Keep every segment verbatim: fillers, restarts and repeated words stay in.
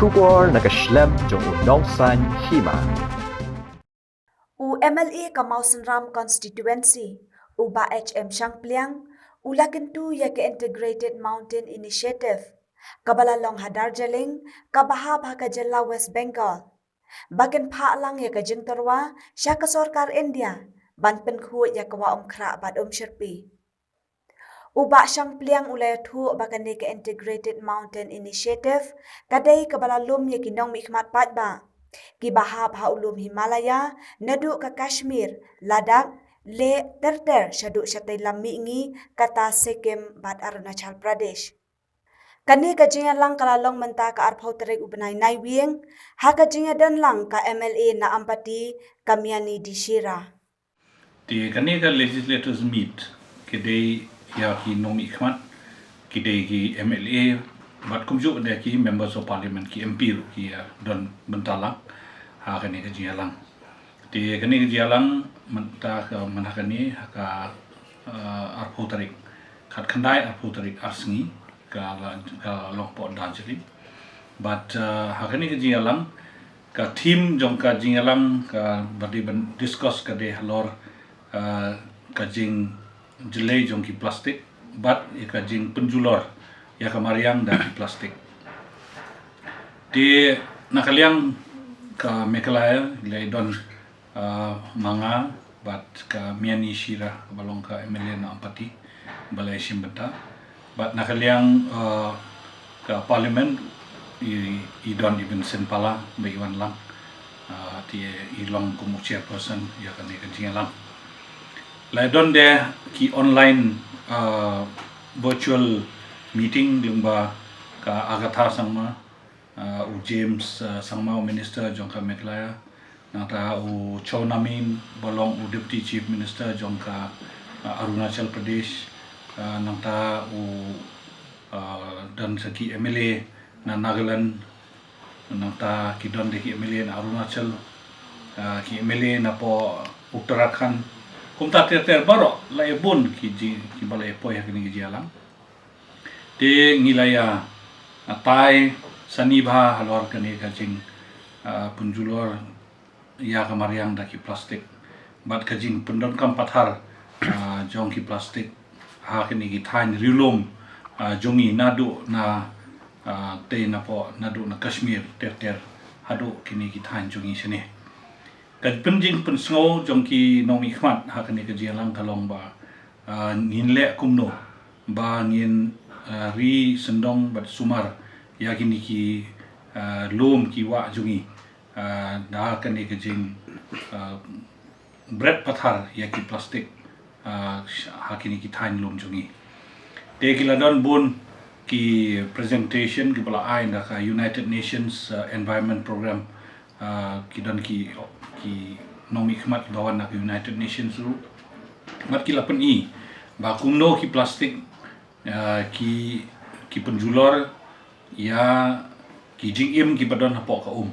Khubor na ka shlem jong u Nongsaiñ Hima. U M L A ka Mawsynram Constituency, u Bah H M Shangpliang, u la kyntu ïa ka Integrated Mountain Initiative, kaba la long ha Darjeeling, kaba hap ha ka jylla West Bengal, ba kin phah lang ïa ka jingtyrwa sha ka sorkar India ban pynkhuid ïa ka Wah Umkhrah bad Umshyrpi. U Bah Shangpliang u la ïathuh ba kane ka Integrated Mountain Initiative ka dei kaba la lum ïa ki nongmihkhmat paidbah kiba hap ha u lum Himalaya, naduh ka Kashmir, Ladakh, Leh, ter ter shaduh shatei lam mihngi, kata Sikkim bad Arunachal Pradesh. Kane ka jingïalang ka la long mynta ka arphew tarik u bnai Naiwieng, ha ka jingïadon lang ka M L A na Ampati, ka Miani D. Shira. Te kane ka legislators meet, ki dei ïa ki nongmihkhmat, ki dei ki M L A, bad kumjuh de ki members of parliament, ki M P ruh ki ïadon bynta lang ha kane ka jingïalang. Te kane ka jingïalang mynta ka, mynta kane ha ka, uh, arphew tarik, khatkhyndai arphew tarik, arsngi, ka la, ka la long hapoh Darjeeling. Bad, uh, ha kane ka jingïalang, ka theme jong ka jingïalang kaba dei ban discuss ka dei halor, uh, ka jingjlei jong ki plastik bad ïa ka jingpynjulor ïa ka mariang da ki plastik. Te na ka liang ka Meghalaya la don, uh, ma nga bad ka Miani Shira, kaba long ka M L A na Ampati, ba la ïashim bynta. Bad na ka liang, uh, ka parliament i, i don i Vincent Pala ba i wan lang, uh, te i long kum u chairperson ïa kane ka jingïalang. La don de ki online, uh, virtual meeting lyngba ka Agatha Sangma, uh, u James, uh, Sangma, u minister jong ka Meghalaya, nangta u Chowna Mein ba long u deputy chief minister jong ka, uh, Arunachal Pradesh, uh, nangta u, uh, don sa ki M L A na Nagaland, nangta ki don de ki M L A na Arunachal, uh, ki M L A napoh Uttarakhand. Kumta ter ter baroh la ïa bun ki ji, kiba la ïa poi ha kane ka jingïalang. Te ngi la ïa, ah, tai sani bha halor kane ka jing, ah, pynjulor ïa ka mariang da ki plastik bad ka jingpyndonkam pathar, ah, jong ki plastik ha kine ki thaiñ riewlum, ah, jong ngi naduh na, ah, tei napoh naduh na Kashmir ter ter haduh kine ki thaiñ jong ngi shane. Ka pynjingpynsngew jong ki nongmihkhmat ha kane ka jingïalang ka long ba, ah, ngin leh kumno ba ngin, ah, ri sngewdong bad sumar ïa kine ki, ah, lum ki wah jong ngi, ah, da kane ka jing, ah, bret pathar ïa ki plastik, ah, ha kine ki thaiñ lum jong ngi. Te ki la don bun ki presentation kiba la ai da ka United Nations, ah, Environment Program, ah, ki don ki, ki nongmihkhmat ba wan na ka United Nations ruh. Bad ki la pyni ba kumno ki plastik, ah, ki, ki pynjulor ïa ki jingim kiba don hapoh ka um,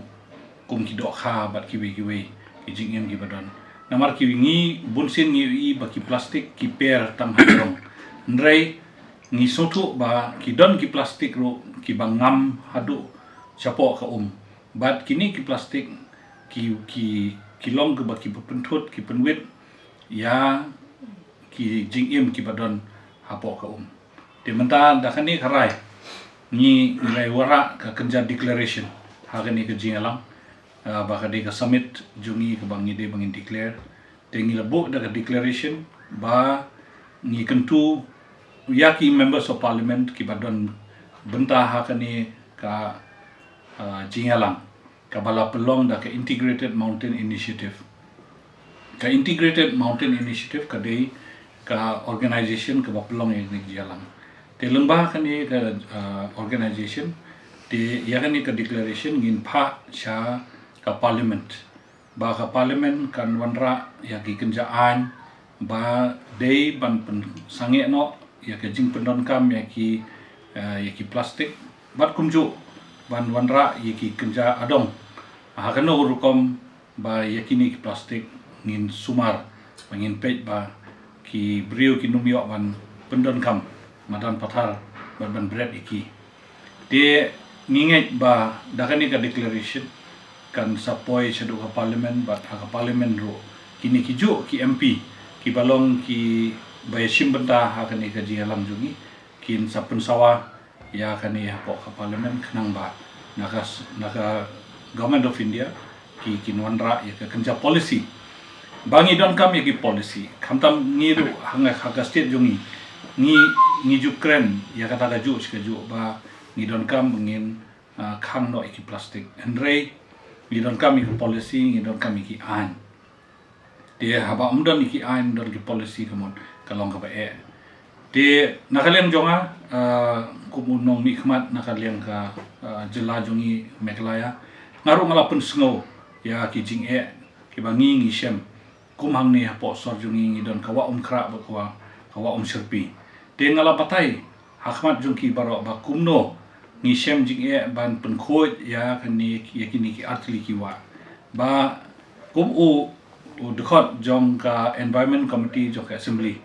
kum ki dohkha bad kiwei kiwei ki jingim kiba don. Namar ki ngi bunsien ngi ïohi ba ki plastik ki per tang ha jrong. Hynrei ngi sngewthuh ba ki don ki plastik ruh kiba ngam haduh shapoh ka um. Bad kine ki plastik ki, ki, ki long kiba ki pynthut, ki pynwit ïa ki jingim kiba don hapoh ka um. Te mynta da kane ka rai ngi, ngi la wanrah ka kynja declaration ha kane ka jingïalang, ah, ba ka dei ka summit jong ngi kaba ngi dei ba ngin declare. Te ngi la buh da ka declaration ba ngi kyntu ïa ki members of parliament kiba don bynta ha kane ka, ah, jingïalang, kaba la pynlong da ka Integrated Mountain Initiative. Ka Integrated Mountain Initiative ka dei ka organization kaba pynlong ïa kane ka jingïalang. Te lyngba kane ka, ah, organization, te ïa kane ka declaration ngin phah sha ka parliament, ba ka parliament kan wanrah ïa ki kynja aiñ ba dei ban pynsangeh noh ïa ka jingpyndonkam ïa ki, eh, ïa ki plastik, bad kumjuh ban wanrah ïa ki kynja adong ha kano rukom ba ïa kine ki plastik ngin sumar, ba ngin peit ba ki briew kin ym ïoh ban pyndonkam madan pathar bad ban bret ïa ki. Te Ngi ngeit ba da kane ka declaration kan sa poi shaduh ka parliament, bad ha ka parliament ruh kine ki juh ki M P kiba long kiba ïashim bynta ha kane ka jingïalang jong ngi kin sa pynsawa ïa kane hapoh ka parliament, khnang ba na ka s-, na ka Government of India ki, kin wanrah ïa ka kynja policy. Ba ngi donkam ïa ki policy, khamtam ngi ruh ha nga, ha ka state jong ngi, ngi, ngi ju kren ïa kata kajuh shi kajuh ba ngi donkam ba ngin, ah, khang noh ïa ki plastik. Hynrei ngi donkam ïa ki policy, ngi donkam ïa ki aiñ. Te haba ym don ïa ki aiñ, ym don ki policy, ka mut ka long kaba eh. Te na ka liang jong nga, ah, kum u nongmihkhmat na ka liang ka, ah, jylla jong ngi Meghalaya, nga ruh nga la pynsngew ïa ki jingeh kiba ngi, ngi shem. Kum hangne hapoh sor jong ngi, ngi don ka Wah Umkhrah bad ka Wah, ka Wah Umshyrpi. Te nga la batai ha khmat jong ki baroh ba kumno ngi shem jingeh ban pynkhuid ïa kane, ïa kine ki artylli ki wah. Ba kum u, u dkhot jong ka Environment Committee jong ka Assembly,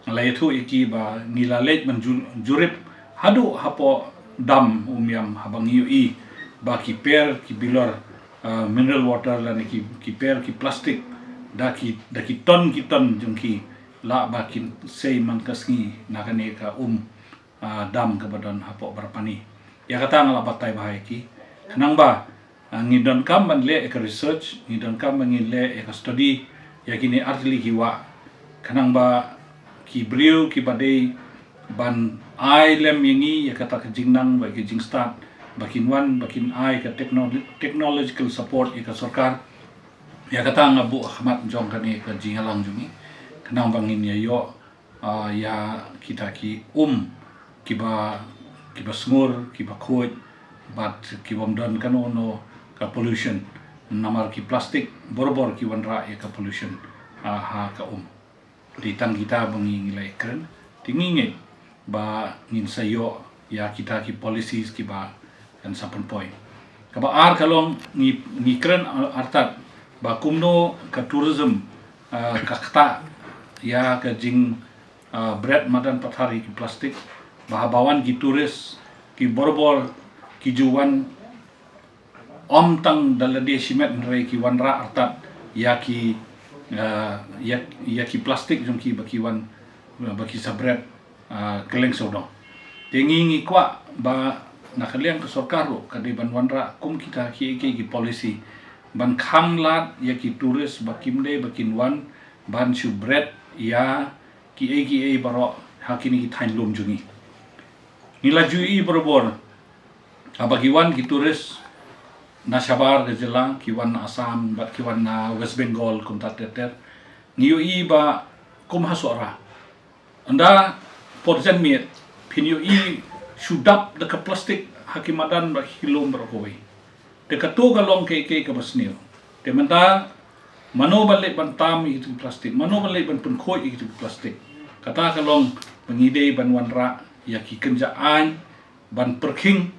nga la ïathuh ïa ki ba ngi la leit ban ju-, jurip haduh hapoh dam Umiam, haba ngi ïohi ba ki per ki bilor, ah, mineral water lane ki, ki per ki plastik da ki, da ki ton ki ton jong ki, lah ba kin sei man ka sngi na kane ka um, ah, dam kaba don hapoh Barapani. Ïa kata nga la batai bha ïa ki, khnang ba, ah, ngi donkam ban leh ïa ka research, ngi donkam ban ngin leh ïa ka study ïa kine artylli ki wah, khnang ba ki briew kiba dei ban ai lem ïa ngi ïa kata ka jingnang bad ka jingstad, ba kin wan, ba kin ai ka techno-, technological support ïa ka sorkar. Ïa kata nga buh ha khmat jong kane ka jingïalang jong ngi, khnang ba ngin ïa ïoh, ah, ïa kita ki um kiba, kiba sngur, kiba khuid, bad kibym don kano kano ka pollution. Namar ki plastik barabor ki wanrah ïa ka pollution, ah, ha ka um. Te tang kita ba ngi, ngi la ïakren, te ngi ngeit ba ngin sa ïoh ïa kita ki policies kiba kan sa pynpoi. Kaba ar ka long, ngi, ngi kren ar-, artat ba kumno ka tourism, ah, ka ktah ïa ka jing, ah, bret madan pathar ïa ki plastik. Ba haba wan ki tourist, ki barabor ki ju wan ym tang da lade shimet, hynrei ki wanrah artat ïa ki, ah, ïa, ïa ki plastik jong ki ba ki wan, ba ki sa bret, ah, kylleng sawdong. Te ngi, ngi kwah ba na ka liang ka sorkar ruh ka dei ban wanrah kum kita kiei kiei ki policy ban khang lad ïa ki tourist ba kim dei ba kin wan ban shu bret ïa kiei kiei baroh ha kine ki thaiñ lum jong ngi. Ngi la ju ïohi barabor haba ki wan ki tourist na shabar ka jylla, ki wan na Assam bad ki wan na West Bengal, kumta ter ter, ngi ïohi ba kum ha Sohra, ynda por janmiet phin ïohi shu dap da ka plastik ha ki madan bad ki lum baroh kawei. Te kato ka long kaei kaei kaba sniew. Te mynta mano ban leit ban tam ïa kitu ki plastik, mano ban leit ban pynkhuid ïa kitu ki plastik. Kata ka long ba ngi dei ban wanrah ïa ki kynja aiñ ban pyrkhing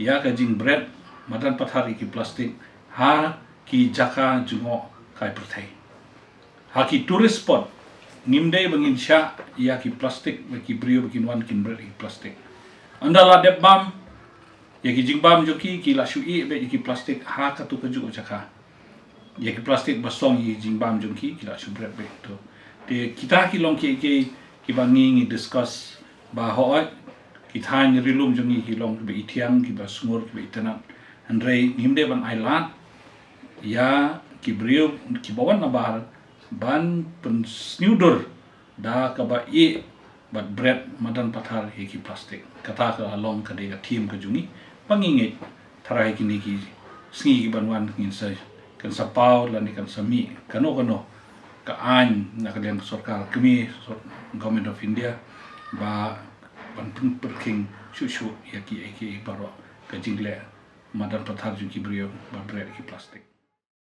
ïa ka jingbret madan pathar ïa ki plastik ha ki jaka jngohkai pyrthei. Ha ki tourist spot ngim dei ba ngin shah ïa ki plastik, ba ki briew ba kin wan kin bret ïa ki plastik. Ynda la dep bam, ïa ki jingbam jong ki, ki la shu ïeh beit ïa ki plastik ha katu kajuh jaka. Ïa ki plastik ba song ïa ki jingbam jong ki, ki la shu bret beit tu. Te kita ki long kiei kiei kiba ngi, ngi discuss ba hooid ki thaiñ ri lum jong ngi ki long kiba ithiang, kiba sngur, kiba itynnad. Hynrei ngim dei ban ai lad ïa ki briew kiba wan nabar ban pynsniew dur da kaba ïeh bad bret madan pathar ïa ki plastik. Kata ka long ka dei ka theme ka jong ngi. Ba ngi ngeit tharai kine ki sngi kiban wan ngin sa, kan sa paw lane kan sa mih kano kano ka aiñ na ka liang ka sorkar kmie, sor-, Government of India, ba ban pyn-, pyrkhing shuh shuh ïa kiei kiei baroh ka jingleh madan pathar jong ki briew ba bret ki plastik.